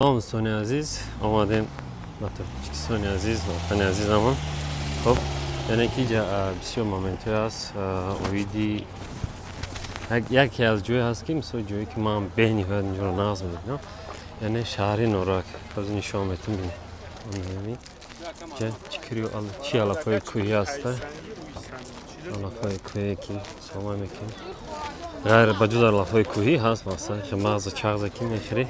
Салом, дӯстони азиз, омадем ба Тоҷикистони азиз, ватани азизамон. Хоб, яъне ки бисёр моментҳое аст оиди яке аз ҷое ҳаст, ки мисол ҷое ки ман бениҳоят инҷоро нағз мебинам, яъне шаҳри Норак. Ҳозир нишон метум, бинед, чӣ алафҳои кӯҳӣ ҳаста, алафҳои кӯҳие ки сома мекунем. Ғайр ба ҷуз алафҳои кӯҳӣ ҳаст, масалан, мағзу чағзе ки мехӯрӣ,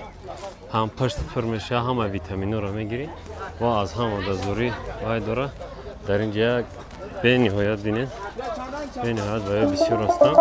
ҳам пашт пур мешава, ҳама витаминҳоро мегирӣ ва аз ҳама дазурӣ вай дора. Дар ин ҷа як бениҳоят, бинед, бениҳоят ваё бисёр ҳастанд.